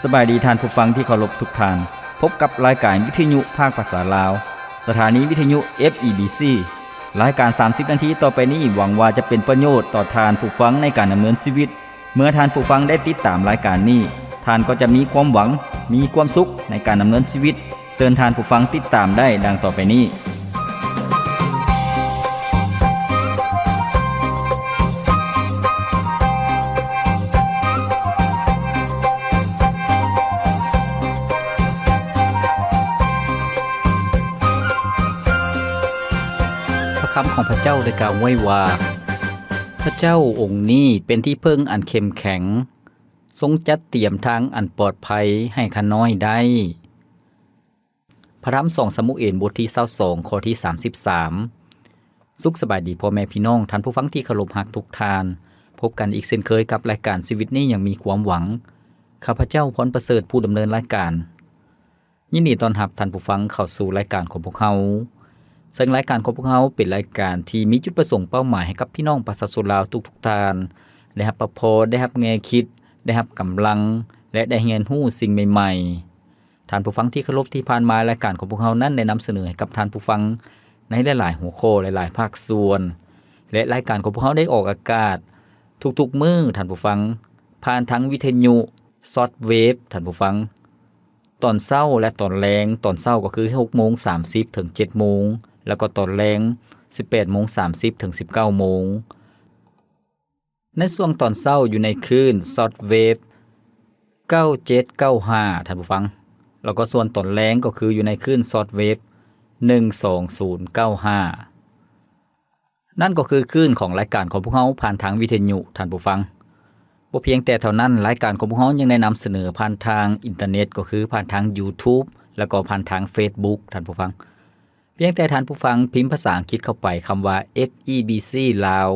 ສະບາຍດີທ່ານຜູ້ຟັງທີ່ເຄົາລົບທຸກທ່ານ. ພົບກັບລາຍການວິທະຍຸພາກພາສາລາວ, ສະຖານີວິທະຍຸ ເອັຟ ອີ ບີ ຊີ. ລາຍການສາມສິບນາທີຕໍ່ໄປນີ້ ຫວັງວ່າຈະເປັນປະໂຫຍດຕໍ່ທ່ານຜູ້ຟັງໃນການດຳເນີນຊີວິດ. ເມື່ອທ່ານຜູ້ຟັງໄດ້ຕິດຕາມລາຍການນີ້, ທ່ານກໍຈະມີຄວາມຫວັງ, ມີຄວາມສຸກໃນການດຳເນີນຊີວິດ. ເຊີນທ່ານຜູ້ຟັງຕິດຕາມໄດ້ດັ່ງຕໍ່ໄປນີ້. ພະຄຳຂອງພະເຈົ້າໄດ້ກ່າວໄວ້ວ່າ, ພະເຈົ້າອົງນີ້ເປັນທີ່ເພິ່ງອັນເຂັ້ມແຂງ, ຊົງຈັດຕຽມທາງອັນປອດໄພໃຫ້ຂ້ານ້ອຍໄດ້. ພະທຳສອງຊາມູເອນ ບົດທີຊາວສອງ ຂໍ້ທີສາມສິບສາມ. ສຸກສະບາຍດີພໍ່ແມ່ພີ່ນ້ອງ, ທ່ານຜູ້ຟັງທີ່ເຄົາລົບຮັກທຸກທ່ານ. ພົບກັນອີກເຊັ່ນເຄີຍກັບລາຍການຊີວິດນີ້ຍັງມີຄວາມຫວັງ. ຂ້າພະເຈົ້າ ພອນປະເສີດ ຜູ້ດຳເນີນລາຍການ. ຍິນດີຕ້ອນຮັບທ່ານຜູ້ຟັງເຂົ້າສູ່ລາຍການຂອງພວກເຮົາ. ເຊິ່ງລາຍການຂອງພວກເຮົາເປັນລາຍການທີ່ມີຈຸດປະສົງເປົ້າໝາຍໃຫ້ກັບພີ່ນ້ອງປະຊາຊົນລາວທຸກໆທ່ານ ໄດ້ຮັບພະພອນ, ໄດ້ຮັບແງ່ຄິດ, ໄດ້ຮັບກຳລັງ ແລະ ໄດ້ຮຽນຮູ້ສິ່ງໃໝ່ໆ. ທ່ານຜູ້ຟັງທີ່ເຄົາລົບ, ທີ່ຜ່ານມາລາຍການຂອງພວກເຮົານັ້ນໄດ້ນຳສະເໜີໃຫ້ກັບທ່ານຜູ້ຟັງໃນຫຼາຍໆຫົວຂໍ້, ຫຼາຍໆພາກສ່ວນ ແລະ ລາຍການຂອງພວກເຮົາໄດ້ອອກອາກາດທຸກໆມື້, ທ່ານຜູ້ຟັງ, ຜ່ານທາງວິທະຍຸຊອດເວບ, ທ່ານຜູ້ຟັງ, ຕອນເຊົ້າ ແລະ ຕອນແລງ. ຕອນເຊົ້າກໍຄືຫົກໂມງສາມສິບເຖິງເຈັດໂມງ, ແລ້ວກໍຕອນແລງສິບແປດໂມງສາມສິບເຖິງສິບເກົ້າໂມງ. ໃນຊ່ວງຕອນເຊົ້າຢູ່ໃນຄື້ນຊອດເວບເກົ້າເຈັດເກົ້າຫ້າ ທ່ານຜູ້ຟັງ, ແລ້ວກໍສ່ວນຕອນແລງກໍຄືຢູ່ໃນຄື້ນຊອດເວບໜຶ່ງສອງສູນເກົ້າຫ້າ. ນັ້ນກໍຄືຄື້ນຂອງລາຍການຂອງພວກເຮົາຜ່ານທາງວິທະຍຸ, ທ່ານຜູ້ຟັງ. ບໍ່ພຽງແຕ່ເທົ່ານັ້ນ, ລາຍການຂອງພວກເຮົາຍັງໄດ້ນຳສະເໜີຜ່ານທາງອິນເຕີເນັດ, ກໍຄືຜ່ານທາງ YouTube ແລ້ວກໍຜ່ານທາງ Facebook, ທ່ານຜູ້ຟັງ. ພຽງແຕ່ທ່ານຜູ້ຟັງພິມພາສາອັງກິດເຂົ້າໄປຄຳວ່າ ເອັຟ ອີ ບີ ຊີ ລາວ,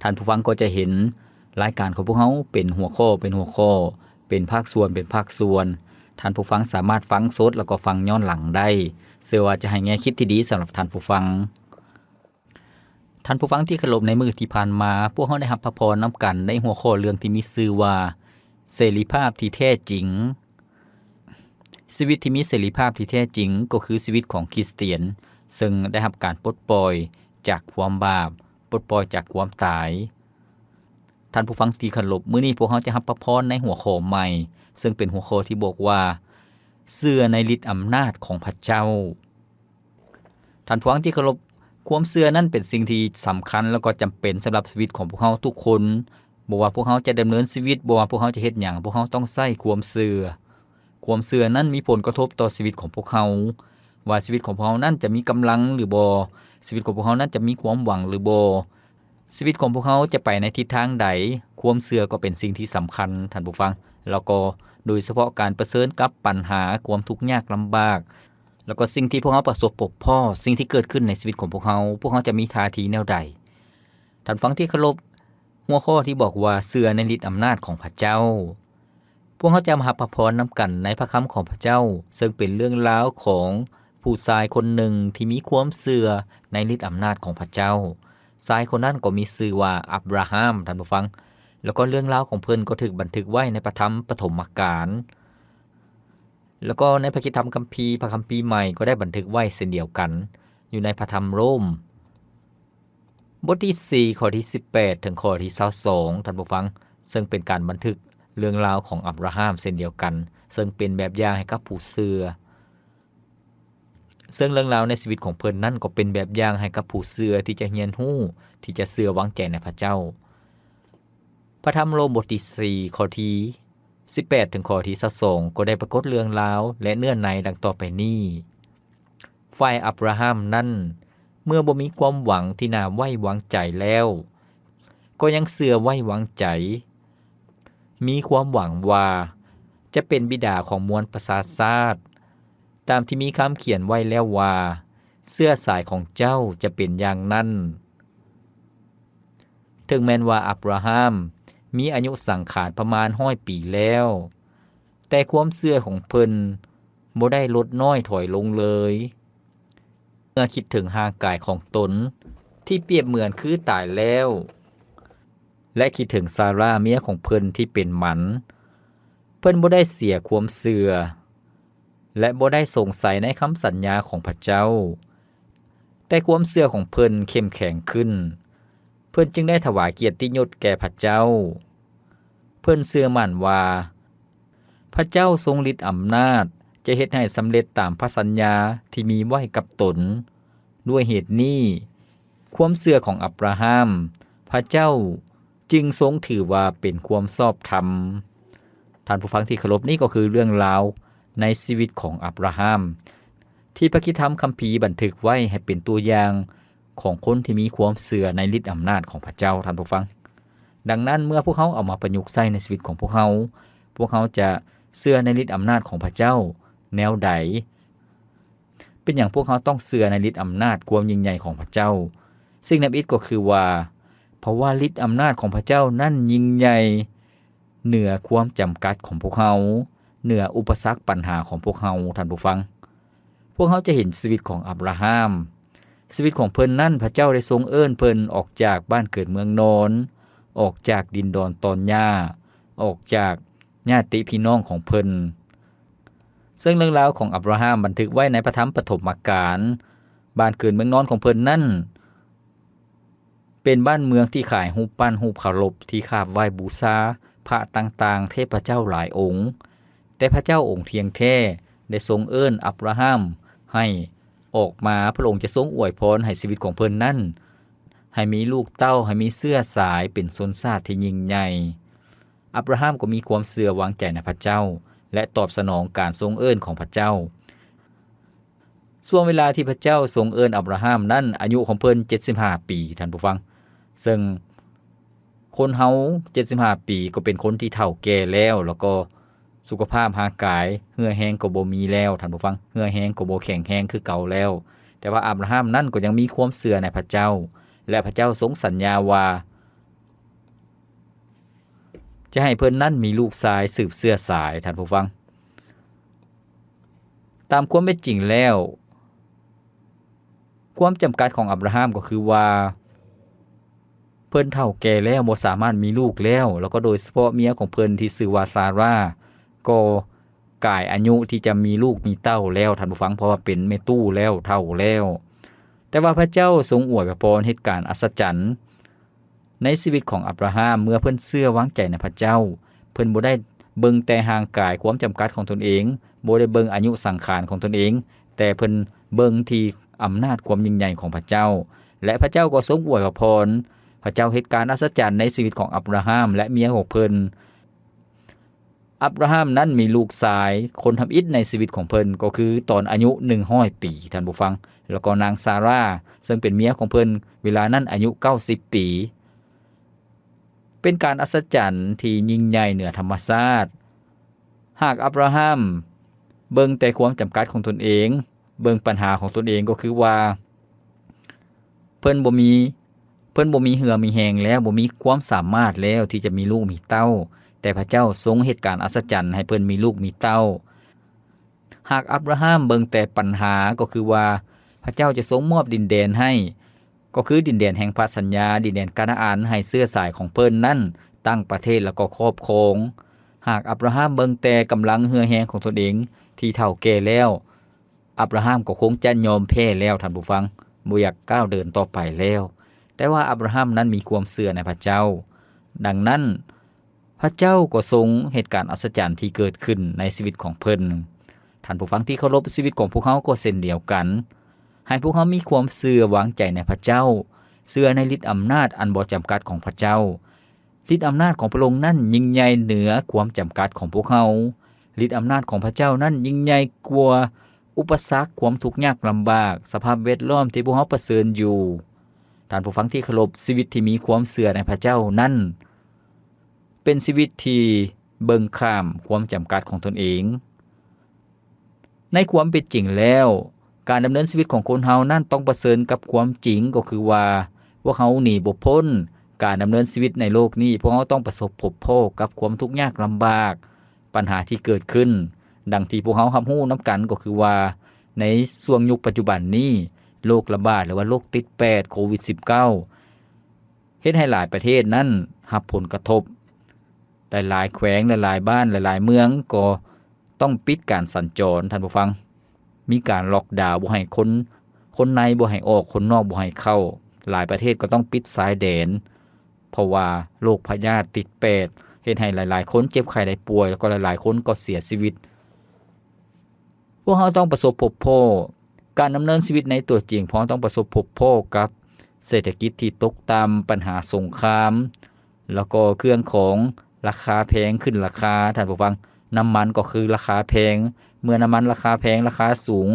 ທ່ານຜູ້ຟັງກໍຈະເຫັນລາຍການຂອງພວກເຮົາເປັນຫົວຂໍ້ເປັນຫົວຂໍ້, ເປັນພາກສ່ວນເປັນພາກສ່ວນ. ທ່ານຜູ້ຟັງສາມາດຟັງສົດ ແລ້ວກໍຟັງຍ້ອນຫຼັງໄດ້. ເຊື່ອວ່າຈະໃຫ້ແງ່ຄິດທີ່ດີສຳລັບທ່ານຜູ້ຟັງ. ທ່ານຜູ້ຟັງທີ່ເຄົາລົບ, ໃນມື້ທີ່ຜ່ານມາ, ພວກເຮົາໄດ້ຮັບພະພອນນຳກັນໃນຫົວຂໍ້ເລື່ອງທີ່ມີຊື່ວ່າ ເສລີພາບທີ່ແທ້ຈິງ. ຊີວິດທີ່ມີເສລີພາບທີ່ແທ້ຈິງກໍຄືຊີວິດຂອງຄຣິສຕຽນ, ເຊິ່ງໄດ້ຮັບການປົດປ່ອຍຈາກຄວາມບາບ, ປົດປ່ອຍຈາກຄວາມຕາຍ. ທ່ານຜູ້ຟັງທີ່ເຄົາລົບ, ມື້ນີ້ພວກເຮົາຈະຮັບພະພອນໃນຫົວຂໍ້ໃໝ່, ເຊິ່ງເປັນຫົວຂໍ້ທີ່ບອກວ່າ ເຊື່ອໃນລິດອຳນາດຂອງພະເຈົ້າ. ທ່ານຜູ້ຟັງທີ່ເຄົາລົບ, ຄວາມເຊື່ອນັ້ນເປັນສິ່ງທີ່ສຳຄັນ ແລ້ວກໍຈຳເປັນສຳລັບຊີວິດຂອງພວກເຮົາທຸກຄົນ. ບໍ່ວ່າພວກເຮົາຈະດຳເນີນຊີວິດ, ບໍ່ວ່າພວກເຮົາຈະເຮັດຫຍັງ, ພວກເຮົາຕ້ອງໃຊ້ຄວາມເຊື່ອ. ຄວາມເຊື່ອນັ້ນມີຜົນກະທົບຕໍ່ຊີວິດຂອງພວກເຮົາ, ວ່າຊີວິດຂອງພວກເຮົານັ້ນຈະມີກຳລັງຫຼືບໍ່, ຊີວິດຂອງພວກເຮົານັ້ນຈະມີຄວາມຫວັງຫຼືບໍ່, ຊີວິດຂອງພວກເຮົາຈະໄປໃນທິດທາງໃດ. ຄວາມເຊື່ອກໍເປັນສິ່ງທີ່ສຳຄັນ, ທ່ານຜູ້ຟັງ, ແລ້ວກໍໂດຍສະເພາະການປະເຊີນກັບບັນຫາ, ຄວາມທຸກຍາກລຳບາກ, ແລ້ວກໍສິ່ງທີ່ພວກເຮົາປະສົບພົບພໍ້, ສິ່ງທີ່ເກີດຂຶ້ນໃນຊີວິດຂອງພວກເຮົາ, ພວກເຮົາຈະມີທ່າທີແນວໃດ? ທ່ານຟັງທີ່ເຄົາລົບ, ຫົວຂໍ້ທີ່ບອກວ່າເຊື່ອໃນລິດອຳນາດຂອງພະເຈົ້າ. ພວກເຮົາຈະມາຮັບພະພອນນຳກັນໃນພະຄຳຂອງພະເຈົ້າ, ເຊິ່ງເປັນເລື່ອງລາວຂອງຜູ້ຊາຍຄົນໜຶ່ງທີ່ມີຄວາມເຊື່ອໃນລິດອຳນາດຂອງພະເຈົ້າ. ຊາຍຄົນນັ້ນກໍມີຊື່ວ່າອັບຣາຮາມ, ທ່ານຜູ້ຟັງ. ແລ້ວກໍເລື່ອງລາວຂອງເພິ່ນກໍຖືກບັນທຶກໄວ້ໃນພະທຳປະຖົມມະການ. ແລ້ວກໍໃນພະຄຣິດທຳຄຳພີ, ພະຄຳພີໃໝ່ກໍໄດ້ບັນທຶກໄວ້ເຊັ່ນດຽວກັນ ຢູ່ໃນພະທຳໂຣມ ບົດທີສີ່ ຂໍ້ທີສິບແປດ ເຖິງຂໍ້ທີຊາວສອງ ທ່ານຜູ້ຟັງ, ເຊິ່ງເປັນການບັນທຶກເລື່ອງລາວຂອງອັບຣາຮາມເຊັ່ນດຽວກັນ, ເຊິ່ງເປັນແບບຢ່າງໃຫ້ກັບຜູ້ເຊື່ອ. ເຊິ່ງເລື່ອງລາວໃນຊີວິດຂອງເພິ່ນນັ້ນກໍເປັນແບບຢ່າງໃຫ້ກັບຜູ້ເຊື່ອທີ່ຈະຮຽນຮູ້, ທີ່ຈະເຊື່ອວາງໃຈໃນພະເຈົ້າ. ພະທຳໂຣມບົດທີສີ່ ຂໍ້ທີສິບແປດ ເຖິງຂໍ້ທີຊາວສອງ ກໍໄດ້ປາກົດເລື່ອງລາວ ແລະ ເນື້ອໃນດັ່ງຕໍ່ໄປນີ້. ຝ່າຍອັບຣາຮາມນັ້ນ ເມື່ອບໍ່ມີຄວາມຫວັງທີ່ໜ້າໄວ້ວາງໃຈແລ້ວ, ກໍຍັງເຊື່ອໄວ້ວາງໃຈ, ມີຄວາມຫວັງວ່າຈະເປັນບິດາຂອງມວນປະຊາຊາດ, ຕາມທີ່ມີຄຳຂຽນໄວ້ແລ້ວວ່າ, ເຊື້ອສາຍຂອງເຈົ້າຈະເປັນຢ່າງນັ້ນ. ເຖິງແມ່ນວ່າອັບຣາຮາມມີອາຍຸສັງຂານປະມານຮ້ອຍປີແລ້ວ, ແຕ່ຄວາມເຊື່ອຂອງເພິ່ນບໍ່ໄດ້ລົດນ້ອຍຖອຍລົງເລີຍ. ເມື່ອຄິດເຖິງຮ່າງກາຍຂອງຕົນທີ່ປຽບເໝືອນຄືຕາຍແລ້ວ, ແລະ ຄິດເຖິງຊາຣາເມຍຂອງເພິ່ນທີ່ເປັນໝັນ, ເພິ່ນບໍ່ໄດ້ເສຍຄວາມເຊື່ອ ແລະ ບໍ່ໄດ້ສົງໄສໃນຄຳສັນຍາຂອງພະເຈົ້າ, ແຕ່ຄວາມເຊື່ອຂອງເພິ່ນເຂັ້ມແຂງຂຶ້ນ. ເພິ່ນຈຶ່ງໄດ້ຖວາຍກຽດຕິຍົດແກ່ພະເຈົ້າ. ເພິ່ນເຊື່ອໝັ້ນວ່າ ພະເຈົ້າຊົງລິດອຳນາດ ຈະເຮັດໃຫ້ສຳເລັດຕາມພະສັນຍາທີ່ມີໄວ້ກັບຕົນ. ດ້ວຍເຫດນີ້, ຄວາມເຊື່ອຂອງອັບຣາຮາມ ພະເຈົ້າຈຶ່ງຊົງຖືວ່າເປັນຄວາມຊອບທຳ. ທ່ານຜູ້ຟັງທີ່ເຄົາລົບ, ນີ້ກໍຄືເລື່ອງລາວໃນຊີວິດຂອງອັບຣາຮາມ ທີ່ພະຄຣິສຕະທຳຄຳພີບັນທຶກໄວ້ໃຫ້ເປັນຕົວຢ່າງຂອງຄົນທີ່ມີຄວາມເຊື່ອໃນລິດອຳນາດຂອງພະເຈົ້າ, ທ່ານຜູ້ຟັງ. ດັ່ງນັ້ນ, ເມື່ອພວກເຮົາເອົາມາປະຍຸກໃຊ້ໃນຊີວິດຂອງພວກເຮົາ, ພວກເຮົາຈະເຊື່ອໃນລິດອຳນາດຂອງພະເຈົ້າແນວໃດ? ເປັນຫຍັງພວກເຮົາຕ້ອງເຊື່ອໃນລິດອຳນາດຄວາມຍິ່ງໃຫຍ່ຂອງພະເຈົ້າ? ສິ່ງທຳອິດກໍຄືວ່າ, ເພາະວ່າລິດອຳນາດຂອງພະເຈົ້ານັ້ນຍິ່ງໃຫຍ່ເໜືອຄວາມຈຳກັດຂອງພວກເຮົາ, ເໜືອອຸປະສັກບັນຫາຂອງພວກເຮົາ, ທ່ານຜູ້ຟັງ. ພວກເຮົາຈະເຫັນຊີວິດຂອງອັບຣາຮາມ. ຊີວິດຂອງເພິ່ນນັ້ນ, ພະເຈົ້າໄດ້ຊົງເອີ້ນເພິ່ນອອກຈາກບ້ານເກີດເມືອງນອນ, ອອກຈາກດິນດອນຕອນຫຍ້າ, ອອກຈາກຍາດຕິພີ່ນ້ອງຂອງເພິ່ນ. ເຊິ່ງເລື່ອງລາວຂອງອັບຣາຮາມບັນທຶກໄວ້ໃນພະທຳປະຖົມມະການ. ບ້ານເກີດເມືອງນອນຂອງເພິ່ນນັ້ນ ເປັນບ້ານເມືອງທີ່ຂາຍຮູບປັ້ນ, ຮູບເຄົາລົບທີ່ຂາບໄຫວ້ບູຊາພະຕ່າງໆ, ເທບພະເຈົ້າຫຼາຍອົງ. ແຕ່ພະເຈົ້າອົງທ່ຽງແທ້ໄດ້ຊົງເອີ້ນອັບຣາຮາມໃຫ້ອອກມາ, ພະອົງຈະຊົງອວຍພອນໃຫ້ຊີວິດຂອງເພິ່ນນັ້ນ ໃຫ້ມີລູກເຕົ້າ, ໃຫ້ມີເຊື້ອສາຍເປັນຊົນຊາດທີ່ຍິ່ງໃຫຍ່. ອັບຣາຮາມກໍມີຄວາມເຊື່ອວາງໃຈໃນພະເຈົ້າ ແລະ ຕອບສະໜອງການຊົງເອີ້ນຂອງພະເຈົ້າ. ຊ່ວງເວລາທີ່ພະເຈົ້າຊົງເອີ້ນອັບຣາຮາມນັ້ນ, ອາຍຸຂອງເພິ່ນເຈັດສິບຫ້າປີ, ທ່ານຜູ້ຟັງ. ເຊິ່ງຄົນເຮົາເຈັດສິບຫ້າປີກໍເປັນຄົນທີ່ເຖົ້າແກ່ແລ້ວ, ແລ້ວກໍສຸຂະພາບຮ່າງກາຍ, ເຫື່ອແຮງກໍບໍ່ມີແລ້ວ, ທ່ານຜູ້ຟັງ, ເຫື່ອແຮງກໍບໍ່ແຂງແຮງຄືເກົ່າແລ້ວ. ແຕ່ວ່າອັບຣາຮາມນັ້ນກໍຍັງມີຄວາມເຊື່ອໃນພະເຈົ້າ, ແລະ ພະເຈົ້າຊົງສັນຍາວ່າ ຈະໃຫ້ເພິ່ນນັ້ນມີລູກຊາຍສືບເຊື້ອສາຍ, ທ່ານຜູ້ຟັງ. ຕາມຄວາມເປັນຈິງແລ້ວ, ຄວາມຈຳກັດຂອງອັບຣາຮາມກໍຄືວ່າ ເພິ່ນເຖົ້າແກ່ແລ້ວ, ບໍ່ສາມາດມີລູກແລ້ວ, ແລ້ວກໍໂດຍສະເພາະເມຍຂອງເພິ່ນທີ່ຊື່ວ່າຊາຣາ ກໍກາຍອາຍຸທີ່ຈະມີລູກມີເຕົ້າແລ້ວ, ທ່ານຜູ້ຟັງ, ເພາະວ່າເປັນແມ່ຕູ້ແລ້ວ, ເຖົ້າແລ້ວ. ແຕ່ວ່າພະເຈົ້າຊົງອວຍພະພອນເຫດການອັດສະຈັນ ໃນຊີວິດຂອງອັບຣາຮາມ ເມື່ອເພິ່ນເຊື່ອວາງໃຈໃນພະເຈົ້າ. ເພິ່ນບໍ່ໄດ້ເບິ່ງແຕ່ຮ່າງກາຍຄວາມຈຳກັດຂອງຕົນເອງ, ບໍ່ໄດ້ເບິ່ງອາຍຸສັງຂານຂອງຕົນເອງ, ແຕ່ເພິ່ນເບິ່ງທີ່ອຳນາດຄວາມຍິ່ງໃຫຍ່ຂອງພະເຈົ້າ. ແລະ ພະເຈົ້າກໍຊົງອວຍພະພອນ, ພະເຈົ້າເຮັດການອັດສະຈັນໃນຊີວິດຂອງອັບຣາຮາມ ແລະ ເມຍຂອງເພິ່ນ. ອັບຣາຮາມນັ້ນມີລູກຊາຍຄົນທຳອິດໃນຊີວິດຂອງເພິ່ນ ກໍຄືຕອນອາຍຸໜຶ່ງຮ້ອຍປີ, ທ່ານຜູ້ຟັງ, ແລ້ວກໍນາງຊາຣາ ເຊິ່ງເປັນເມຍຂອງເພິ່ນ ເວລານັ້ນອາຍຸເກົ້າສິບປີ. ເປັນການອັດສະຈັນທີ່ຍິ່ງໃຫຍ່ເໜືອທຳມະຊາດ. ຫາກອັບຣາຮາມເບິ່ງແຕ່ຄວາມຈຳກັດຂອງຕົນເອງ, ເບິ່ງບັນຫາຂອງຕົນເອງ ກໍຄືວ່າ ເພິ່ນບໍ່ມີ, ເພິ່ນບໍ່ມີເຫື່ອມີແຮງແລ້ວ, ບໍ່ມີຄວາມສາມາດແລ້ວທີ່ຈະມີລູກມີເຕົ້າ, ແຕ່ພະເຈົ້າຊົງເຮັດການອັດສະຈັນໃຫ້ເພິ່ນມີລູກມີເຕົ້າ. ຫາກອັບຣາຮາມເບິ່ງແຕ່ບັນຫາ, ກໍຄືວ່າພະເຈົ້າຈະຊົງມອບດິນແດນໃຫ້, ກໍຄືດິນແດນແຫ່ງພະສັນຍາ, ດິນແດນການາອານ, ໃຫ້ເຊື້ອສາຍຂອງເພິ່ນນັ້ນຕັ້ງປະເທດ ແລ້ວກໍຄອບຄອງ. ຫາກອັບຣາຮາມເບິ່ງແຕ່ກຳລັງເຫື່ອແຮງຂອງຕົນເອງທີ່ເຖົ້າແກ່ແລ້ວ, ອັບຣາຮາມກໍຄົງຈະຍອມແພ້ແລ້ວ, ທ່ານຜູ້ຟັງ, ບໍ່ຢາກກ້າວເດີນຕໍ່ໄປແລ້ວ. ແຕ່ວ່າອັບຣາຮາມນັ້ນມີຄວາມເຊື່ອໃນພະເຈົ້າ. ດັ່ງນັ້ນ, ພະເຈົ້າກໍຊົງເຮັດການອັດສະຈັນທີ່ເກີດຂຶ້ນໃນຊີວິດຂອງເພິ່ນ. ທ່ານຜູ້ຟັງທີ່ເຄົາລົບ, ຊີວິດຂອງພວກເຮົາກໍເຊັ່ນດຽວກັນ. ໃຫ້ພວກເຮົາມີຄວາມເຊື່ອວາງໃຈໃນພະເຈົ້າ, ເຊື່ອໃນລິດອຳນາດອັນບໍ່ຈຳກັດຂອງພະເຈົ້າ. ລິດອຳນາດຂອງພະອົງນັ້ນຍິ່ງໃຫຍ່ເໜືອຄວາມຈຳກັດຂອງພວກເຮົາ. ລິດອຳນາດຂອງພະເຈົ້ານັ້ນຍິ່ງໃຫຍ່ກວ່າອຸປະສັກ, ຄວາມທຸກຍາກລຳບາກ, ສະພາບແວດລ້ອມທີ່ພວກເຮົາປະເຊີນຢູ່. ທ່ານຜູ້ຟັງທີ່ເຄົາລົບ, ຊີວິດທີ່ມີຄວາມເຊື່ອໃນພະເຈົ້ານັ້ນ ເປັນຊີວິດທີ່ເບິ່ງຂ້າມຄວາມຈຳກັດຂອງຕົນເອງ. ໃນຄວາມເປັນຈິງແລ້ວ, ການດຳເນີນຊີວິດຂອງຄົນເຮົານັ້ນຕ້ອງປະເຊີນກັບຄວາມຈິງ, ກໍຄືວ່າ ພວກເຮົາໜີບໍ່ພົ້ນການດຳເນີນຊີວິດໃນໂລກນີ້. ພວກເຮົາຕ້ອງປະສົບພົບພໍ້ກັບຄວາມທຸກຍາກລຳບາກ, ບັນຫາທີ່ເກີດຂຶ້ນ. ດັ່ງທີ່ພວກເຮົາຮັບຮູ້ນຳກັນ, ກໍຄືວ່າ ໃນຊ່ວງຍຸກປັດຈຸບັນນີ້, ໂລກລະບາດ ຫຼືວ່າໂລກຕິດແປດ ໂຄວິດສິບເກົ້າ ເຮັດໃຫ້ຫຼາຍປະເທດນັ້ນຮັບຜົນກະທົບ. ຫຼາຍໆແຂວງ ຫຼາຍໆບ້ານ ຫຼາຍໆເມືອງກໍຕ້ອງປິດການສັນຈອນ, ທ່ານຜູ້ຟັງ. ມີການລັອກດາວ ບໍ່ໃຫ້ຄົນ, ຄົນໃນບໍ່ໃຫ້ອອກ, ຄົນນອກບໍ່ໃຫ້ເຂົ້າ. ຫຼາຍປະເທດກໍຕ້ອງປິດຊາຍແດນ ເພາະວ່າໂລກພະຍາດຕິດແປດ ເຮັດໃຫ້ຫຼາຍໆຄົນເຈັບໄຂ້ໄດ້ປ່ວຍ ແລ້ວກໍຫຼາຍໆຄົນກໍເສຍຊີວິດ. ພວກເຮົາຕ້ອງປະສົບພົບພໍ້ ການດຳເນີນຊີວິດໃນຕົວຈິງ, ພວກເຮົາຕ້ອງປະສົບພົບພໍ້ກັບເສດຖະກິດທີ່ຕົກຕ່ຳ, ບັນຫາສົງຄາມ, ແລ້ວກໍເຄື່ອງຂອງລາຄາແພງຂຶ້ນລາຄາ, ທ່ານຜູ້ຟັງ. ນ້ຳມັນກໍຄືລາຄາແພງ, ເມື່ອນ້ຳມັນລາຄາແພງ, ລາຄາສູງ,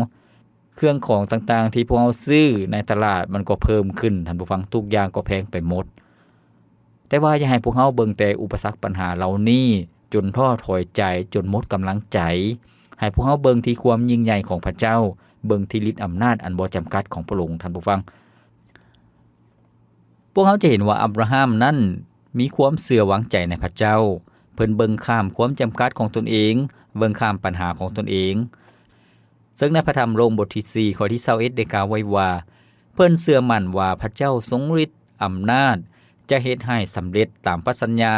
ເຄື່ອງຂອງຕ່າງໆທີ່ພວກເຮົາຊື້ໃນຕະຫຼາດມັນກໍເພີ່ມຂຶ້ນ, ທ່ານຜູ້ຟັງ, ທຸກຢ່າງກໍແພງໄປໝົດ. ແຕ່ວ່າຢ່າໃຫ້ພວກເຮົາເບິ່ງແຕ່ອຸປະສັກບັນຫາເຫຼົ່ານີ້ຈົນທໍ້ຖອຍໃຈ, ຈົນໝົດກຳລັງໃຈ. ໃຫ້ພວກເຮົາເບິ່ງທີ່ຄວາມຍິ່ງໃຫຍ່ຂອງພະເຈົ້າ, ເບິ່ງທີ່ລິດອຳນາດອັນບໍ່ຈຳກັດຂອງພະອົງ, ທ່ານຜູ້ຟັງ. ພວກເຮົາຈະເຫັນວ່າອັບຣາຮາມນັ້ນມີຄວາມເຊື່ອວາງໃຈໃນພະເຈົ້າ. ເພິ່ນເບິ່ງຂ້າມຄວາມຈຳກັດຂອງຕົນເອງ, ເບິ່ງຂ້າມບັນຫາຂອງຕົນເອງ. ເຊິ່ງໃນພະທຳໂຣມບົດທີສີ່ ຂໍ້ທີຊາວເອັດ ໄດ້ກ່າວໄວ້ວ່າ, ເພິ່ນເຊື່ອໝັ້ນວ່າພະເຈົ້າຊົງລິດອຳນາດ ຈະເຮັດໃຫ້ສຳເລັດຕາມພະສັນຍາ,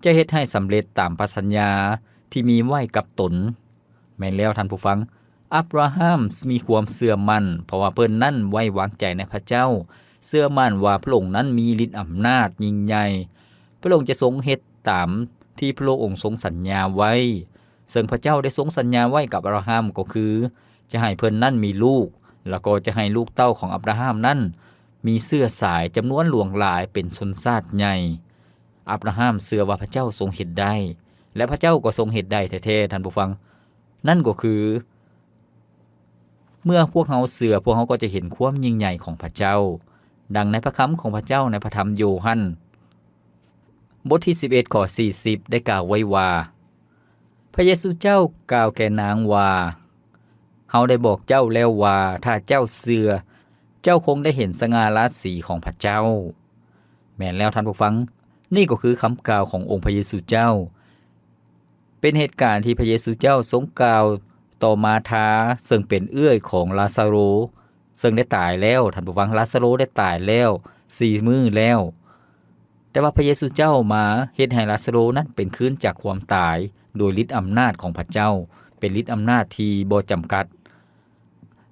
ຈະເຮັດໃຫ້ສຳເລັດຕາມພະສັນຍາທີ່ມີໄວ້ກັບຕົນ. ແມ່ນແລ້ວທ່ານຜູ້ຟັງ, ອັບຣາຮາມມີຄວາມເຊື່ອໝັ້ນ ເພາະວ່າເພິ່ນນັ້ນໄວ້ວາງໃຈໃນພະເຈົ້າ, ເຊື່ອໝັ້ນວ່າພະອົງນັ້ນມີລິດອຳນາດຍິ່ງໃຫຍ່, ພະອົງຈະຊົງເຮັດຕາມທີ່ພະອົງຊົງສັນຍາໄວ້. ເຊິ່ງພະເຈົ້າໄດ້ຊົງສັນຍາໄວ້ກັບອັບຣາຮາມ ກໍຄືຈະໃຫ້ເພິ່ນນັ້ນມີລູກ, ແລ້ວກໍຈະໃຫ້ລູກເຕົ້າຂອງອັບຣາຮາມນັ້ນມີເຊື້ອສາຍຈຳນວນຫຼວງຫຼາຍເປັນຊົນຊາດໃຫຍ່. ອັບຣາຮາມເຊື່ອວ່າພະເຈົ້າຊົງເຮັດໄດ້ ແລະ ພະເຈົ້າກໍຊົງເຮັດໄດ້ແທ້ໆ, ທ່ານຜູ້ຟັງ. ນັ້ນກໍຄື ເມື່ອພວກເຮົາເຊື່ອ, ພວກເຮົາກໍຈະເຫັນຄວາມຍິ່ງໃຫຍ່ຂອງພະເຈົ້າ. ດັ່ງໃນພະຄຳຂອງພະເຈົ້າໃນພະທຳໂຢຮັນ ບົດທີສິບເອັດ ຂໍ້ສີ່ສິບ ໄດ້ກ່າວໄວ້ວ່າ, ພະເຢຊູເຈົ້າກ່າວແກ່ນາງວ່າ, ເຮົາໄດ້ບອກເຈົ້າແລ້ວວ່າ ຖ້າເຈົ້າເຊື່ອ, ເຈົ້າຄົງໄດ້ເຫັນສະຫງ່າລາສີຂອງພະເຈົ້າ. ແມ່ນແລ້ວທ່ານຜູ້ຟັງ, ນີ້ກໍຄືຄຳກ່າວຂອງອົງພະເຢຊູເຈົ້າ. ເປັນເຫດການທີ່ພະເຢຊູເຈົ້າຊົງກ່າວຕໍ່ມາທາ ເຊິ່ງເປັນເອື້ອຍຂອງລາຊາໂຣ ເຊິ່ງໄດ້ຕາຍແລ້ວ. ທ່ານຜູ້ຟັງ, ລາຊາໂຣໄດ້ຕາຍແລ້ວສີ່ມື້ແລ້ວ, ແຕ່ວ່າພະເຢຊູເຈົ້າມາເຮັດໃຫ້ລາຊາໂຣນັ້ນເປັນຄືນຈາກຄວາມຕາຍ ໂດຍລິດອຳນາດຂອງພະເຈົ້າ, ເປັນລິດອຳນາດທີ່ບໍ່ຈຳກັດ.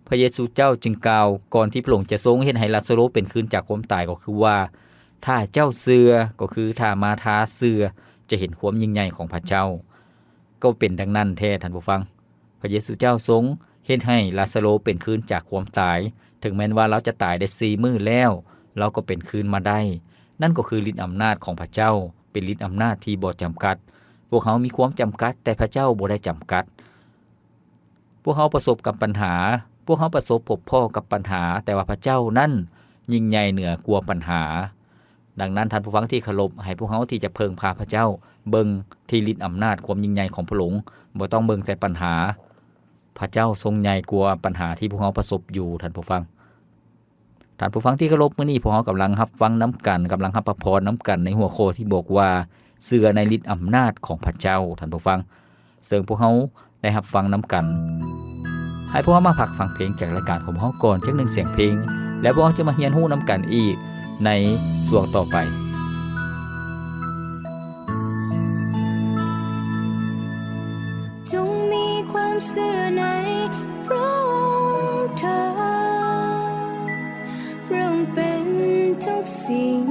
ພະເຢຊູເຈົ້າຈຶ່ງກ່າວ ກ່ອນທີ່ພະອົງຈະຊົງເຮັດໃຫ້ລາຊາໂຣເປັນຄືນຈາກຄວາມຕາຍ ກໍຄືວ່າ ຖ້າເຈົ້າເຊື່ອ, ກໍຄືຖ້າມາທາເຊື່ອ, ຈະເຫັນຄວາມຍິ່ງໃຫຍ່ຂອງພະເຈົ້າ. ກໍເປັນດັ່ງນັ້ນແທ້, ທ່ານຜູ້ຟັງ. ພະເຢຊູເຈົ້າຊົງເຮັດໃຫ້ລາຊາໂຣເປັນຄືນຈາກຄວາມຕາຍ, ເຖິງແມ່ນວ່າລາວຈະຕາຍໄດ້ສີ່ມື້ແລ້ວ, ລາວກໍເປັນຄືນມາໄດ້. ນັ້ນກໍຄືລິດອຳນາດຂອງພະເຈົ້າ, ເປັນລິດອຳນາດທີ່ບໍ່ຈຳກັດ. ພວກເຮົາມີຄວາມຈຳກັດ, ແຕ່ພະເຈົ້າບໍ່ໄດ້ຈຳກັດ. ພວກເຮົາປະສົບກັບບັນຫາ, ພວກເຮົາປະສົບພົບພໍ້ກັບບັນຫາ, ແຕ່ວ່າພະເຈົ້ານັ້ນຍິ່ງໃຫຍ່ເໜືອກວ່າບັນຫາ. ດັ່ງນັ້ນ, ທ່ານຜູ້ຟັງທີ່ເຄົາລົບ, ໃຫ້ພວກເຮົາທີ່ຈະເພິ່ງພາພະເຈົ້າ, ເບິ່ງທີ່ລິດອຳນາດຄວາມຍິ່ງໃຫຍ່ຂອງພະອົງ, ບໍ່ຕ້ອງເບິ່ງແຕ່ບັນຫາ. ພະເຈົ້າຊົງໃຫຍ່ກວ່າບັນຫາທີ່ພວກເຮົາປະສົບຢູ່, ທ່ານຜູ້ຟັງ. ທ່ານຜູ້ຟັງທີ່ເຄົາລົບ, ມື້ນີ້ພວກເຮົາກຳລັງຮັບຟັງນຳກັນ, ກຳລັງຮັບພະພອນນຳກັນໃນຫົວຂໍ້ທີ່ບອກວ່າ ເຊື່ອໃນລິດອຳນາດຂອງພະເຈົ້າ, ທ່ານຜູ້ຟັງ. ເຊິ່ງພວກເຮົາໄດ້ຮັບຟັງນຳກັນ. ໃຫ້ພວກເຮົາມາພັກຟັງເພງຈາກລາຍການຂອງພວກເຮົາກ່ອນຈັກໜຶ່ງສຽງເພງ, ແລ້ວພວກເຮົາຈະມາຮຽນຮູ້ນຳກັນອີກໃນຊ່ວງຕໍ່ໄປ. ຈົ່ງມີຄວາມເຊື່ອໃນພຣະອົງເທີ້ນ, ພຣະອົງເປັນທຸກສິ່ງ,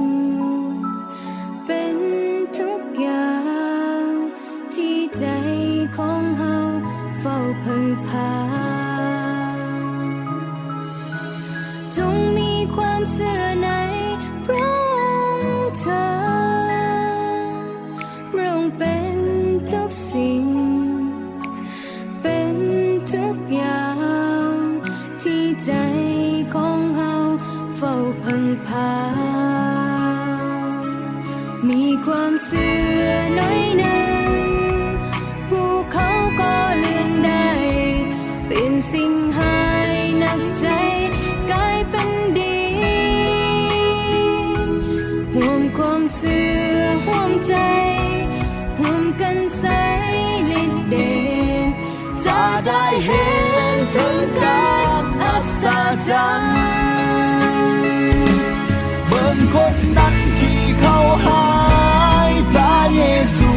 ເປັນທຸກຢ່າງທີ່ໃຈຂອງເຮົາເຝົ້າເພິ່ງພາ. ຈົ່ງມີຄວາມເຊື່ອໃນພຣະອົງເທີ້ນ, ພຣະອົງເປັນທຸກສິ່ງ, ເປັນທຸກຢ່າງທີ່ໃຈຂອງເຮົາເຝົ້າເພິ່ງພາ. ມີຄວາມເຊື່ອໜ້ອຍໜຶ່ງ, ພວກເຂົາກໍເລື່ອນໄດ້, ເປັນສິ່ງຮ້າຍໜັກໃຈກາຍເປັນດີ. ຮ່ວມຄວາມເຊື່ອຮ່ວມໃຈ, ຮ່ວມກັນໃຊ້ລິດເດດ, ຈະໄດ້ເຫັນເຖິງການອັດສະຈັນ. ເບິ່ງຄົນນັ້ນທີ່ເຂົາຮ້າຍ, ພຣະເຢຊູ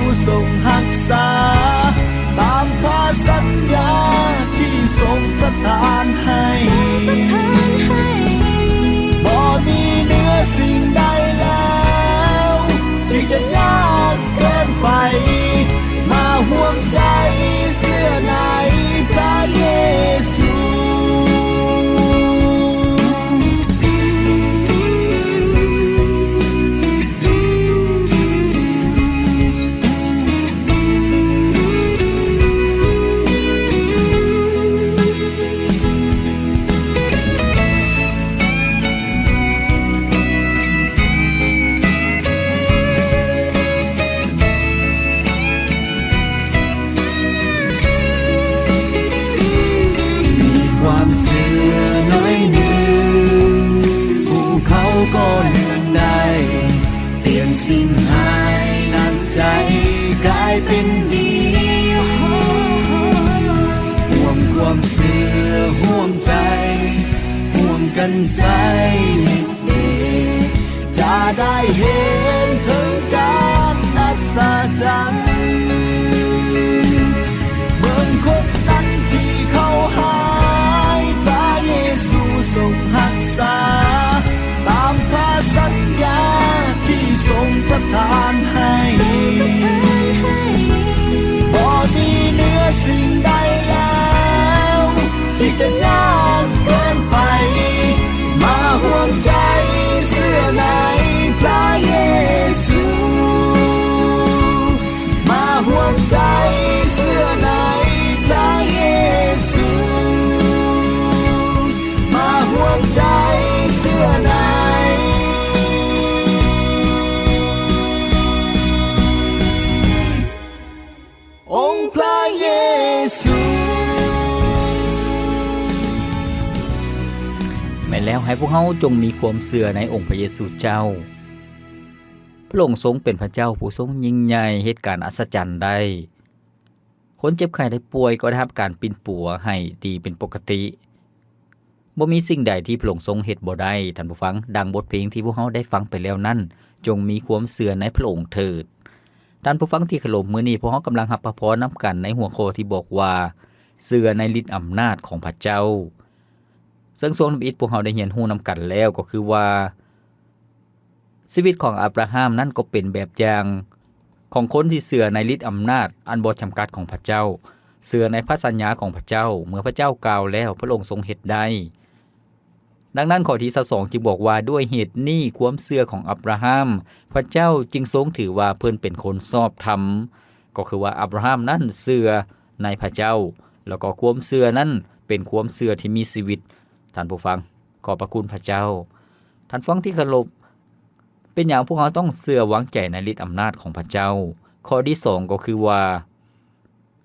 ໃສ່ ຈະໄດ້ເຫັນເຖິງການອັດສະຈັນ ເບິ່ງຄົນນັ້ນທີ່ເຂົາຫາຍ ພະເຢຊູຊົງຮັກສາ ຕາມພະສັນຍາທີ່ຊົງປະທານໃຫ້ ບໍ່ມີເໜືອສິ່ງໃດແລ້ວ ທີ່ຈະຍາກເກີນໄປ ມາຮ່ວມໃຈເຊື່ອໃນພະເຢຊູ ມາຮ່ວມໃຈເຊື່ອໃນພະເຢຊູ ມາຮ່ວມໃຈເຊື່ອໃນ ອົງພະເຢຊູ. ແມ່ນແລ້ວ, ໃຫ້ພວກເຮົາຈົ່ງມີຄວາມເຊື່ອໃນອົງພະເຢຊູເຈົ້າ. ພະອົງຊົງເປັນພະເຈົ້າຜູ້ຊົງຍິ່ງໃຫຍ່, ເຮັດການອັດສະຈັນໄດ້. ຄົນເຈັບໄຂ້ໄດ້ປ່ວຍກໍໄດ້ຮັບການປິ່ນປົວໃຫ້ດີເປັນປົກກະຕິ. ບໍ່ມີສິ່ງໃດທີ່ພະອົງຊົງເຮັດບໍ່ໄດ້, ທ່ານຜູ້ຟັງ, ດັ່ງບົດເພງທີ່ພວກເຮົາໄດ້ຟັງໄປແລ້ວນັ້ນ, ຈົ່ງມີຄວາມເຊື່ອໃນພະອົງເຖີດ. ທ່ານຜູ້ຟັງທີ່ເຄົາລົບ, ມື້ນີ້ພວກເຮົາກຳລັງຮັບພະພອນນຳກັນໃນຫົວຂໍ້ທີ່ບອກວ່າ ເຊື່ອໃນລິດອຳນາດຂອງພະເຈົ້າ. ເຊິ່ງຊ່ວງທຳອິດພວກເຮົາໄດ້ຮຽນຮູ້ນຳກັນແລ້ວ ກໍຄືວ່າ ຊີວິດຂອງອາບຣາຮາມນັ້ນກໍເປັນແບບຢ່າງຂອງຄົນທີ່ເຊື່ອໃນລິດອຳນາດອັນບໍ່ຈຳກັດຂອງພະເຈົ້າ, ເຊື່ອໃນພະສັນຍາຂອງພະເຈົ້າ, ເມື່ອພະເຈົ້າກ່າວແລ້ວ, ພະອົງຊົງເຮັດໄດ້. ດັ່ງນັ້ນ, ຂໍ້ທີຊາວສອງຈຶ່ງບອກວ່າ, ດ້ວຍເຫດນີ້ຄວາມເຊື່ອຂອງອາບຣາຮາມ, ພະເຈົ້າຈຶ່ງຊົງຖືວ່າເພິ່ນເປັນຄົນຊອບທຳ, ກໍຄືວ່າອາບຣາຮາມນັ້ນເຊື່ອໃນພະເຈົ້າ, ແລ້ວກໍຄວາມເຊື່ອນັ້ນເປັນຄວາມເຊື່ອທີ່ມີຊີວິດ. ທ່ານຜູ້ຟັງ, ຂອບພະຄຸນພະເຈົ້າ. ທ່ານຜູ້ຟັງທີ່ເຄົາລົບ, ເປັນຫຍັງພວກເຮົາຕ້ອງເຊື່ອວາງໃຈໃນລິດອຳນາດຂອງພະເຈົ້າ? ຂໍ້ທີສອງກໍຄືວ່າ,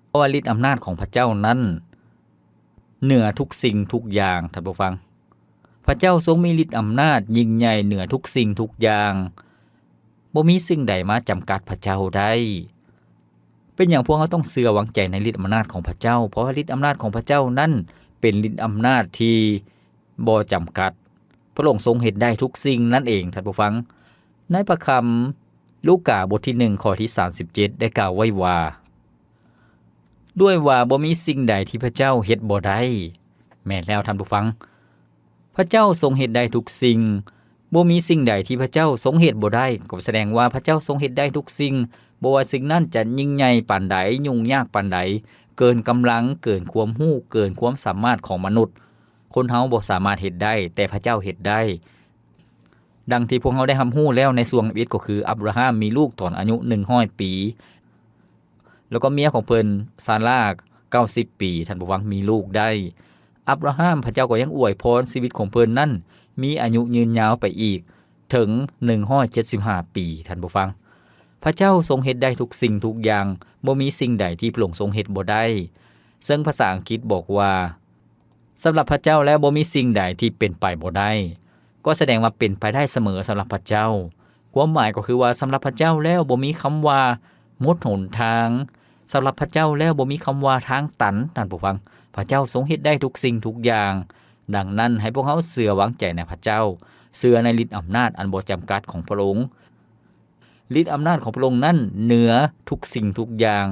ເພາະວ່າລິດອຳນາດຂອງພະເຈົ້ານັ້ນເໜືອທຸກສິ່ງທຸກຢ່າງ, ທ່ານຜູ້ຟັງ. ພະເຈົ້າຊົງມີລິດອຳນາດຍິ່ງໃຫຍ່ເໜືອທຸກສິ່ງທຸກຢ່າງ. ບໍ່ມີສິ່ງໃດມາຈຳກັດພະເຈົ້າໄດ້. ເປັນຫຍັງພວກເຮົາຕ້ອງເຊື່ອວາງໃຈໃນລິດອຳນາດຂອງພະເຈົ້າ? ເພາະວ່າລິດອຳນາດຂອງພະເຈົ້ານັ້ນເປັນລິດອຳນາດທີ່ບໍ່ຈຳກັດ. ພະອົງຊົງເຮັດໄດ້ທຸກສິ່ງນັ້ນເອງ, ທ່ານຜູ້ຟັງ. ໃນພະຄຳລູກາບົດທີໜຶ່ງ ຂໍ້ທີສາມສິບເຈັດ ໄດ້ກ່າວໄວ້ວ່າ, ດ້ວຍວ່າບໍ່ມີສິ່ງໃດທີ່ພະເຈົ້າເຮັດບໍ່ໄດ້. ແມ່ນແລ້ວ, ທ່ານຜູ້ຟັງ. ພະເຈົ້າຊົງເຮັດໄດ້ທຸກສິ່ງ. ບໍ່ມີສິ່ງໃດທີ່ພະເຈົ້າຊົງເຮັດບໍ່ໄດ້. ກໍສະແດງວ່າພະເຈົ້າຊົງເຮັດໄດ້ທຸກສິ່ງ. ບໍ່ວ່າສິ່ງນັ້ນຈະຍິ່ງໃຫຍ່ປານໃດ, ຫຍຸ້ງຍາກປານໃດ, ເກີນກຳລັງ, ເກີນຄວາມຮູ້, ເກີນຄວາມສາມາດຂອງມະນຸດ, ຄົນເຮົາບໍ່ສາມາດເຮັດໄດ້, ແຕ່ພະເຈົ້າເຮັດໄດ້. ດັ່ງທີ່ພວກເຮົາໄດ້ຮັບຮູ້ແລ້ວໃນຊ່ວງທຳອິດ, ກໍຄືອາບຣາຮາມມີລູກຕອນອາຍຸໜຶ່ງຮ້ອຍປີ, ແລ້ວກໍເມຍຂອງເພິ່ນ ຊາລາ ເກົ້າສິບປີ, ທ່ານຜູ້ຟັງ, ມີລູກໄດ້. ອາບຣາຮາມ, ພະເຈົ້າກໍຍັງອວຍພອນຊີວິດຂອງເພິ່ນນັ້ນມີອາຍຸຍືນຍາວໄປອີກເຖິງໜຶ່ງຮ້ອຍເຈັດສິບຫ້າປີ, ທ່ານຜູ້ຟັງ. ພະເຈົ້າຊົງເຮັດໄດ້ທຸກສິ່ງທຸກຢ່າງ, ບໍ່ມີສິ່ງໃດທີ່ພະອົງຊົງເຮັດບໍ່ໄດ້. ເຊິ່ງພາສາອັງກິດບອກວ່າ, ສຳລັບພະເຈົ້າແລ້ວບໍ່ມີສິ່ງໃດທີ່ເປັນໄປບໍ່ໄດ້, ກໍສະແດງວ່າເປັນໄປໄດ້ສະເໝີສຳລັບພະເຈົ້າ. ຄວາມໝາຍກໍຄືວ່າ ສຳລັບພະເຈົ້າແລ້ວບໍ່ມີຄຳວ່າໝົດຫົນທາງ, ສຳລັບພະເຈົ້າແລ້ວບໍ່ມີຄຳວ່າທາງຕັນ, ທ່ານຜູ້ຟັງ. ພະເຈົ້າຊົງເຮັດໄດ້ທຸກສິ່ງທຸກຢ່າງ. ດັ່ງນັ້ນ, ໃຫ້ພວກເຮົາເຊື່ອວາງໃຈໃນພະເຈົ້າ, ເຊື່ອໃນລິດອຳນາດອັນບໍ່ຈຳກັດຂອງພະອົງ. ລິດອຳນາດຂອງພະອົງນັ້ນເໜືອທຸກສິ່ງທຸກຢ່າງ,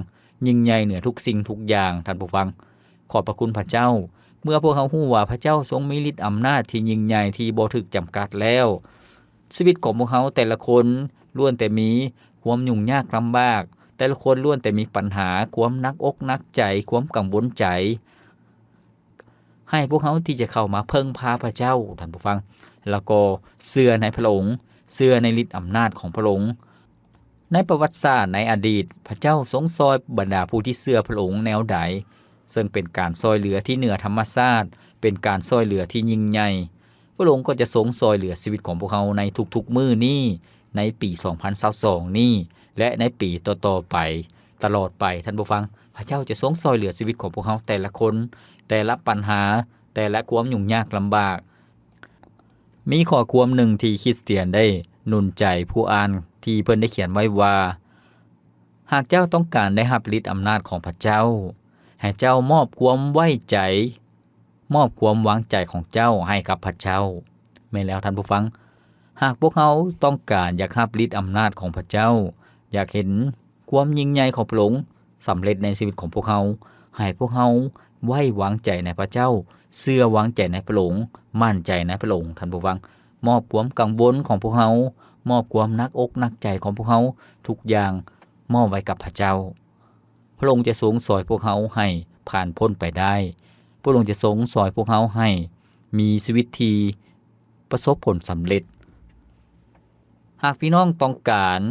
ຍິ່ງໃຫຍ່ເໜືອທຸກສິ່ງທຸກຢ່າງ, ທ່ານຜູ້ຟັງ. ຂອບພະຄຸນພະເຈົ້າ, ເມື່ອພວກເຮົາຮູ້ວ່າພະເຈົ້າຊົງມີລິດອຳນາດທີ່ຍິ່ງໃຫຍ່ທີ່ບໍ່ຖືກຈຳກັດແລ້ວ, ຊີວິດຂອງພວກເຮົາແຕ່ລະຄົນລ້ວນແຕ່ມີຄວາມຫຍຸ້ງຍາກລຳບາກ, ແຕ່ລະຄົນລ້ວນແຕ່ມີບັນຫາ, ຄວາມໜັກອົກໜັກໃຈ, ຄວາມກັງວົນໃຈ. ໃຫ້ພວກເຮົາທີ່ຈະເຂົ້າມາເພິ່ງພາພະເຈົ້າ, ທ່ານຜູ້ຟັງ, ແລ້ວກໍເຊື່ອໃນພະອົງ, ເຊື່ອໃນລິດອຳນາດຂອງພະອົງ. ໃນປະຫວັດສາດໃນອະດີດ, ພະເຈົ້າຊົງຊ່ອຍບັນດາຜູ້ທີ່ເຊື່ອພະອົງແນວໃດ, ເຊິ່ງເປັນການຊ່ອຍເຫຼືອທີ່ເໜືອທຳມະຊາດ, ເປັນການຊ່ອຍເຫຼືອທີ່ຍິ່ງໃຫຍ່. ພະອົງກໍຈະຊົງຊ່ອຍເຫຼືອຊີວິດຂອງພວກເຮົາໃນທຸກໆມື້ນີ້, ໃນປີສອງພັນຊາວສອງນີ້ ແລະ ໃນປີຕໍ່ໆໄປ, ຕະຫຼອດໄປ, ທ່ານຜູ້ຟັງ. ພະເຈົ້າຈະຊົງຊ່ອຍເຫຼືອຊີວິດຂອງພວກເຮົາແຕ່ລະຄົນ, ແຕ່ລະບັນຫາ, ແຕ່ລະຄວາມຫຍຸ້ງຍາກລຳບາກ. ມີຂໍ້ຄວາມໜຶ່ງທີ່ຄຣິສຕຽນໄດ້ໜູນໃຈຜູ້ອ່ານ ທີ່ເພິ່ນໄດ້ຂຽນໄວ້ວ່າ, ຫາກເຈົ້າຕ້ອງການໄດ້ຮັບລິດອຳນາດຂອງພະເຈົ້າ, ໃຫ້ເຈົ້າມອບຄວາມໄວ້ໃຈ, ມອບຄວາມວາງໃຈຂອງເຈົ້າໃຫ້ກັບພະເຈົ້າ. ແມ່ນແລ້ວທ່ານຜູ້ຟັງ, ຫາກພວກເຮົາຕ້ອງການຢາກຮັບລິດອຳນາດຂອງພະເຈົ້າ, ຢາກເຫັນຄວາມຍິ່ງໃຫຍ່ຂອງພະອົງສຳເລັດໃນຊີວິດຂອງພວກເຮົາ, ໃຫ້ພວກເຮົາໄວ້ວາງໃຈໃນພະເຈົ້າ, ເຊື່ອວາງໃຈໃນພະອົງ, ໝັ້ນໃຈໃນພະອົງ, ທ່ານຜູ້ຟັງ. ມອບຄວາມກັງວົນຂອງພວກເຮົາ, ມອບຄວາມໜັກອົກໜັກໃຈຂອງພວກເຮົາ, ທຸກຢ່າງມອບໄວ້ກັບພະເຈົ້າ. ພະອົງຈະຊົງຊ່ອຍພວກເຮົາໃຫ້ຜ່ານພົ້ນໄປໄດ້. ພະອົງຈະຊົງຊ່ອຍພວກເຮົາໃຫ້ມີຊີວິດທີ່ປະສົບຜົນສຳເລັດ. ຫາກພີ່ນ້ອງຕ້ອງການ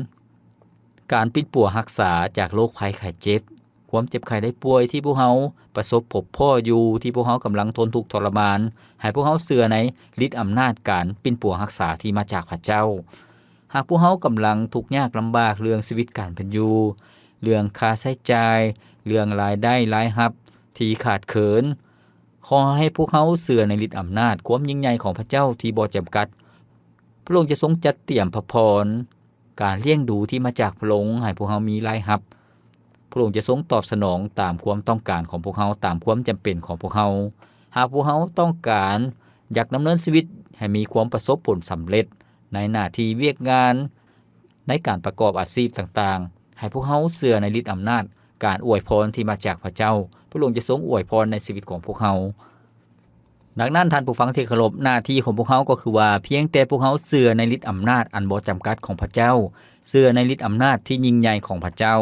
ການປິ່ນປົວຮັກສາຈາກໂລກໄພໄຂ້ເຈັບ, ຄວາມເຈັບໄຂ້ໄດ້ປ່ວຍທີ່ພວກເຮົາປະສົບພົບພໍ້ຢູ່, ທີ່ພວກເຮົາກຳລັງທົນທຸກທໍລະມານ, ໃຫ້ພວກເຮົາເຊື່ອໃນລິດອຳນາດການປິ່ນປົວຮັກສາທີ່ມາຈາກພະເຈົ້າ. ຫາກພວກເຮົາກຳລັງທຸກຍາກລຳບາກເລື່ອງຊີວິດການເປັນຢູ່, ເລື່ອງຄ່າໃຊ້ຈ່າຍ, ເລື່ອງລາຍໄດ້ລາຍຮັບທີ່ຂາດເຂີນ, ຂໍໃຫ້ພວກເຮົາເຊື່ອໃນລິດອຳນາດຄວາມຍິ່ງໃຫຍ່ຂອງພະເຈົ້າທີ່ບໍ່ຈຳກັດ. ພະອົງຈະຊົງຈັດຕຽມພະພອນ, ການລ້ຽງດູທີ່ມາຈາກພະອົງໃຫ້ພວກເຮົາມີລາຍຮັບ. ພະອົງຈະຊົງຕອບສະໜອງຕາມຄວາມຕ້ອງການຂອງພວກເຮົາ, ຕາມຄວາມຈຳເປັນຂອງພວກເຮົາ. ຫາກພວກເຮົາຕ້ອງການຢາກດຳເນີນຊີວິດໃຫ້ມີຄວາມປະສົບຜົນສຳເລັດໃນໜ້າທີ່ວຽກງານ, ໃນການປະກອບອາຊີບຕ່າງໆ, ໃຫ້ພວກເຮົາເຊື່ອໃນລິດອຳນາດການອວຍພອນທີ່ມາຈາກພະເຈົ້າ. ພະອົງຈະຊົງອວຍພອນໃນຊີວິດຂອງພວກເຮົາ. ດັ່ງນັ້ນ, ທ່ານຜູ້ຟັງທີ່ເຄົາລົບ, ໜ້າທີ່ຂອງພວກເຮົາກໍຄືວ່າ ພຽງແຕ່ພວກເຮົາເຊື່ອໃນລິດອຳນາດອັນບໍ່ຈຳກັດຂອງພະເຈົ້າ, ເຊື່ອໃນລິດອຳນາດທີ່ຍິ່ງໃຫຍ່ຂອງພະເຈົ້າ.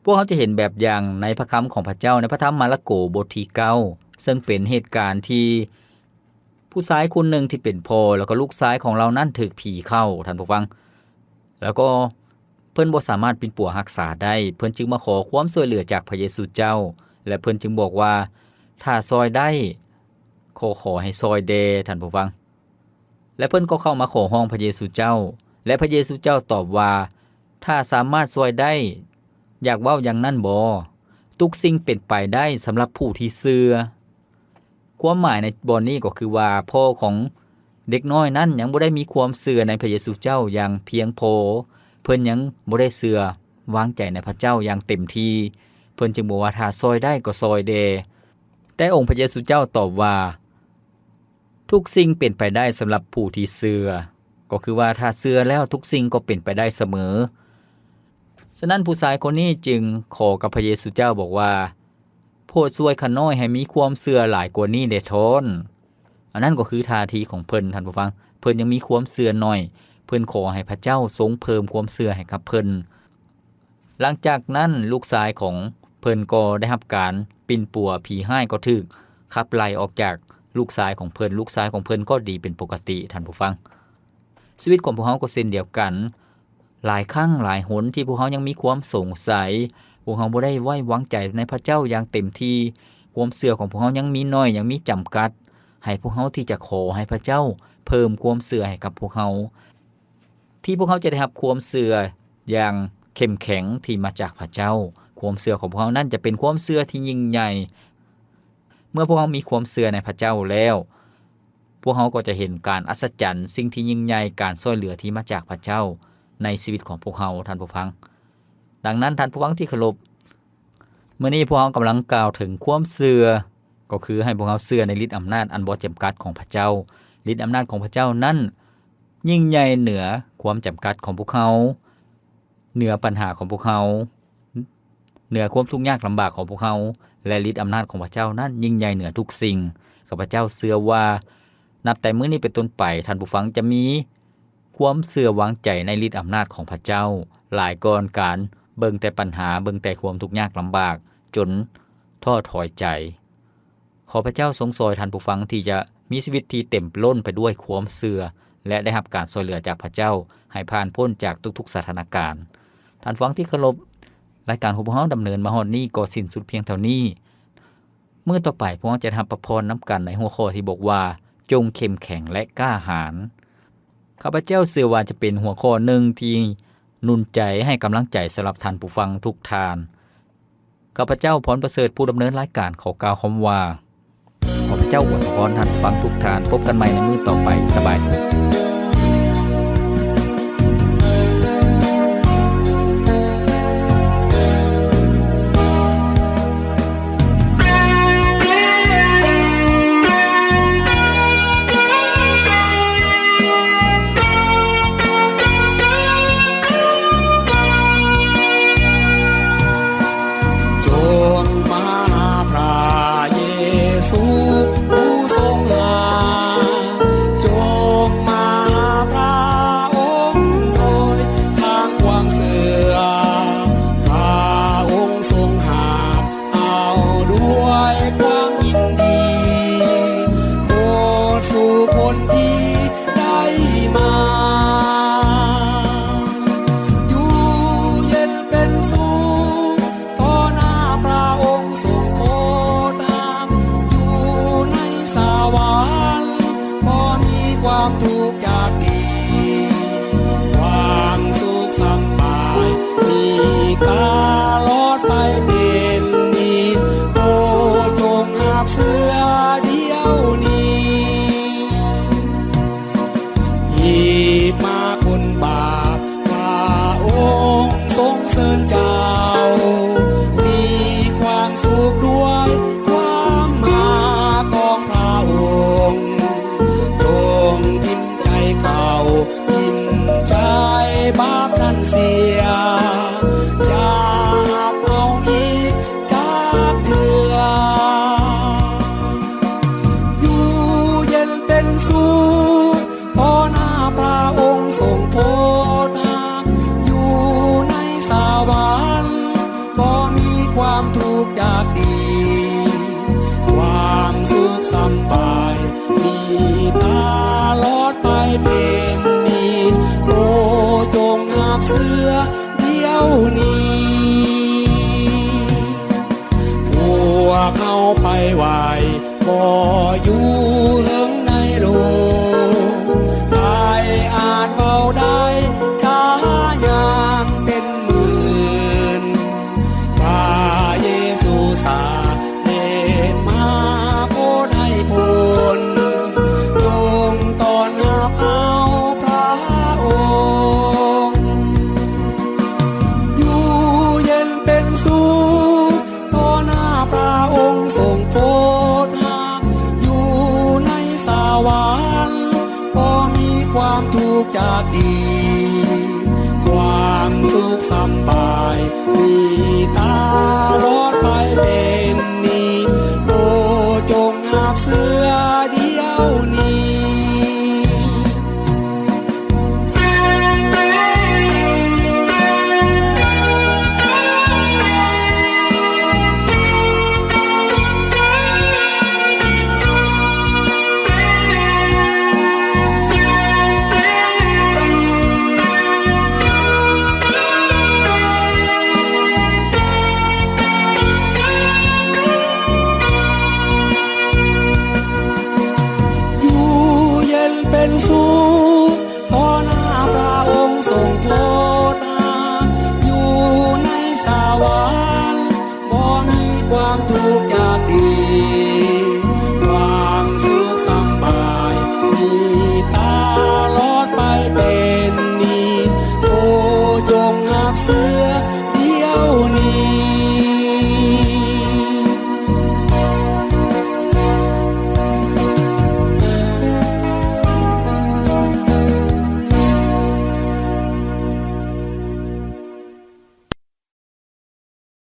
ພວກເຮົາຈະເຫັນແບບຢ່າງໃນພະຄຳຂອງພະເຈົ້າ ໃນພະທຳມາລະໂກບົດທີເກົ້າ ເຊິ່ງເປັນເຫດການທີ່ຜູ້ຊາຍຄົນໜຶ່ງທີ່ເປັນພໍ່ ແລ້ວກໍລູກຊາຍຂອງລາວນັ້ນຖືກຜີເຂົ້າ, ທ່ານຜູ້ຟັງ. ແລ້ວກໍເພິ່ນບໍ່ສາມາດປິ່ນປົວຮັກສາໄດ້, ເພິ່ນຈຶ່ງມາຂໍຄວາມຊ່ວຍເຫຼືອຈາກພະເຢຊູເຈົ້າ ແລະ ເພິ່ນຈຶ່ງບອກວ່າ, ຖ້າຊ່ອຍໄດ້, ຂໍ, ຂໍໃຫ້ຊ່ອຍແດ່, ທ່ານຜູ້ຟັງ. ແລະ ເພິ່ນກໍເຂົ້າມາຂໍຮ້ອງພະເຢຊູເຈົ້າ, ແລະ ພະເຢຊູເຈົ້າຕອບວ່າ, ຖ້າສາມາດຊ່ອຍໄດ້, ຢາກເວົ້າຢ່າງນັ້ນບໍ? ທຸກສິ່ງເປັນໄປໄດ້ສຳລັບຜູ້ທີ່ເຊື່ອ. ຄວາມໝາຍໃນບ່ອນນີ້ກໍຄືວ່າ ພໍ່ຂອງເດັກນ້ອຍນັ້ນຍັງບໍ່ໄດ້ມີຄວາມເຊື່ອໃນພະເຢຊູເຈົ້າຢ່າງພຽງພໍ, ເພິ່ນຍັງບໍ່ໄດ້ເຊື່ອວາງໃຈໃນພະເຈົ້າຢ່າງເຕັມທີ່, ເພິ່ນຈຶ່ງບອກວ່າ ຖ້າຊ່ອຍໄດ້ກໍຊ່ອຍແດ່. ແຕ່ອົງພະເຢຊູເຈົ້າຕອບວ່າ, ທຸກສິ່ງເປັນໄປໄດ້ສຳລັບຜູ້ທີ່ເຊື່ອ, ກໍຄືວ່າຖ້າເຊື່ອແລ້ວທຸກສິ່ງກໍເປັນໄປໄດ້ສະເໝີ. ສະນັ້ນຜູ້ຊາຍຄົນນີ້ຈຶ່ງຂໍກັບພະເຢຊູເຈົ້າບອກວ່າ, ໂປດຊ່ວຍຂ້ານ້ອຍໃຫ້ມີຄວາມເຊື່ອຫຼາຍກວ່ານີ້ແດ່ທ້ອນ. ອັນນັ້ນກໍຄືທ່າທີຂອງເພິ່ນ, ທ່ານຜູ້ຟັງ, ເພິ່ນຍັງມີຄວາມເຊື່ອໜ້ອຍ, ເພິ່ນຂໍໃຫ້ພະເຈົ້າຊົງເພີ່ມຄວາມເຊື່ອໃຫ້ກັບເພິ່ນ. ຫຼັງຈາກນັ້ນ, ລູກຊາຍຂອງເພິ່ນກໍໄດ້ຮັບການປິ່ນປົວ, ຜີຮ້າຍກໍຖືກຂັບໄລ່ອອກຈາກລູກຊາຍຂອງເພິ່ນ, ລູກຊາຍຂອງເພິ່ນກໍດີເປັນປົກກະຕິ, ທ່ານຜູ້ຟັງ. ຊີວິດຂອງພວກເຮົາກໍເຊັ່ນດຽວກັນ, ຫຼາຍຄັ້ງຫຼາຍຫົນທີ່ພວກເຮົາຍັງມີຄວາມສົງໄສ, ພວກເຮົາບໍ່ໄດ້ໄວ້ວາງໃຈໃນພະເຈົ້າຢ່າງເຕັມທີ່, ຄວາມເຊື່ອຂອງພວກເຮົາຍັງມີໜ້ອຍ, ຍັງມີຈຳກັດ, ໃຫ້ພວກເຮົາທີ່ຈະຂໍໃຫ້ພະເຈົ້າເພີ່ມຄວາມເຊື່ອໃຫ້ກັບພວກເຮົາ, ທີ່ພວກເຮົາຈະໄດ້ຮັບຄວາມເຊື່ອຢ່າງເຂັ້ມແຂງທີ່ມາຈາກພະເຈົ້າ. ຄວາມເຊື່ອຂອງພວກເຮົານັ້ນຈະເປັນຄວາມເຊື່ອທີ່ຍິ່ງໃຫຍ່. ເມື່ອພວກເຮົາມີຄວາມເຊື່ອໃນພະເຈົ້າແລ້ວ, ພວກເຮົາກໍຈະເຫັນການອັດສະຈັນ, ສິ່ງທີ່ຍິ່ງໃຫຍ່, ການຊ່ວຍເຫຼືອທີ່ມາຈາກພະເຈົ້າໃນຊີວິດຂອງພວກເຮົາ, ທ່ານຜູ້ຟັງ. ດັ່ງນັ້ນ, ທ່ານຜູ້ຟັງທີ່ເຄົາລົບ, ມື້ນີ້ພວກເຮົາກຳລັງກ່າວເຖິງຄວາມເຊື່ອ, ກໍຄືໃຫ້ພວກເຮົາເຊື່ອໃນລິດອຳນາດອັນບໍ່ຈຳກັດຂອງພະເຈົ້າ. ລິດອຳນາດຂອງພະເຈົ້ານັ້ນຍິ່ງໃຫຍ່ເໜືອຄວາມຈຳກັດຂອງພວກເຮົາ, ເໜືອບັນຫາຂອງພວກເຮົາ, ເໜືອຄວາມທຸກຍາກລຳບາກຂອງພວກເຮົາ, ແລະ ລິດອຳນາດຂອງພະເຈົ້ານັ້ນຍິ່ງໃຫຍ່ເໜືອທຸກສິ່ງ. ຂ້າພະເຈົ້າເຊື່ອວ່າ ນັບແຕ່ມື້ນີ້ເປັນຕົ້ນໄປ, ທ່ານຜູ້ຟັງຈະມີຄວາມເຊື່ອວາງໃຈໃນລິດອຳນາດຂອງພະເຈົ້າ ຫຼາຍກ່ອນການເບິ່ງແຕ່ບັນຫາ, ເບິ່ງແຕ່ຄວາມທຸກຍາກລຳບາກ ຈົນທໍ້ຖອຍໃຈ. ຂໍພະເຈົ້າຊົງຊ່ອຍທ່ານຜູ້ຟັງທີ່ຈະມີຊີວິດທີ່ເຕັມລົ້ນໄປດ້ວຍຄວາມເຊື່ອ ແລະ ໄດ້ຮັບການຊ່ວຍເຫຼືອຈາກພະເຈົ້າ ໃຫ້ຜ່ານພົ້ນຈາກທຸກໆສະຖານະການ. ທ່ານຜູ້ຟັງທີ່ເຄົາລົບ, ລາຍການຂອງພວກເຮົາດຳເນີນມາຮອດນີ້ກໍສິ້ນສຸດພຽງເທົ່ານີ້. ມື້ຕໍ່ໄປພວກເຮົາຈະໄດ້ຮັບພະພອນນຳກັນໃນຫົວຂໍ້ທີ່ບອກວ່າ, ຈົ່ງເຂັ້ມແຂງ ແລະ ກ້າຫານ. ຂ້າພະເຈົ້າເຊື່ອວ່າຈະເປັນຫົວຂໍ້ໜຶ່ງທີ່ໜູນໃຈ, ໃຫ້ກຳລັງໃຈສຳລັບທ່ານຜູ້ຟັງທຸກທ່ານ. ຂ້າພະເຈົ້າ ພອນປະເສີດ ຜູ້ດຳເນີນລາຍການ ຂໍກ່າວຄຳວ່າ, ຂໍພະເຈົ້າອວຍພອນທ່ານຜູ້ຟັງທຸກທ່ານ. ພົບກັນໃໝ່ໃນມື້ຕໍ່ໄປ. ສະບາຍດີ. ຈາກດີ ຄວາມສຸກສຳບາຍ ມີຕະຫຼອດໄປເປັນນິດ. ໂອ້ ຈົ່ງຮັບເຊື່ອດຽວນີ້ ພວກເຮົາໄປໄຫວ້ ບໍ່ຢູ່ເຫິງໃນໂລກ ໃຜອາດເວົ້າໄດ້ ຈະຍ່າງເປັນໝື່ນ ພະເຢຊູສະເດັດມາໂປດໃຫ້ພົ້ນ ຈົ່ງຕ້ອນຮັບເອົາພະອົງ ຢູ່ເຢັນເປັນສຸກ ຕໍ່ໜ້າພະອົງຊົງໂປດຮັບ ຢູ່ໃນສະຫວັນ ບໍ່ມີຄວາມທຸກຈາກດີ ຄວາມສຸກສຳບາຍ ມີຕະຫຼອດໄປເປັນນິດ. ໂອ້ ຈົ່ງຮັບເຊື່ອດຽວນີ້. ຢູ່ເຢັນເປັນສຸກ ຕໍ່ໜ້າພະອົງຊົງໂປດຮັບ ຢູ່ໃນສະຫວັນ ບໍ່ມີຄວາມທຸກຍາກດີ ຄວາມສຸກສຳບາຍ ມີຕະຫຼອດໄປເປັນນິດ. ໂອ້ ຈົ່ງຮັບເຊື່ອດຽວນີ້.